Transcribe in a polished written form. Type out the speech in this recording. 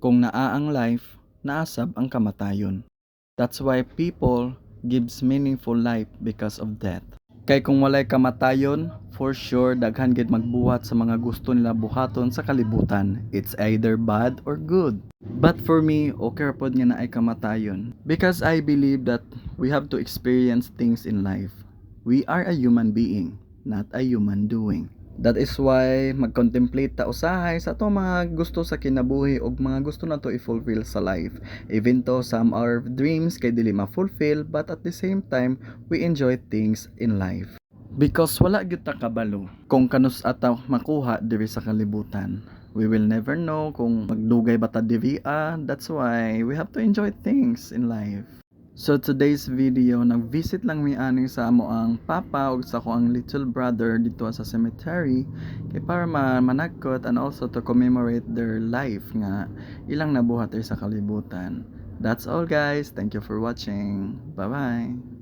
Kung naa ang life, naa sab ang kamatayon. That's why people gives meaningful life because of death. Kay kung walay kamatayon, for sure daghan gid magbuhat sa mga gusto nila buhaton sa kalibutan. It's either bad or good. But for me, okay ra pod nga naay kamatayon. Because I believe that we have to experience things in life. We are a human being, not a human doing. That is why mag-contemplate ta usahay sa atong mga gusto sa kinabuhi ug mga gusto nato i-fulfill sa life. Even though some our dreams kay dili ma-fulfill, but at the same time, we enjoy things in life. Because wala gyud ta kabalo kung kanus-a ta makuha diri sa kalibutan. We will never know kung magdugay ba ta diri ah. That's why we have to enjoy things in life. So today's video, nag-visit lang mi ani sa amoang papa ug sa akoang little brother dito sa cemetery kay para managkot and also to commemorate their life nga ilang nabuhat diri sa kalibutan. That's all, guys. Thank you for watching. Bye-bye.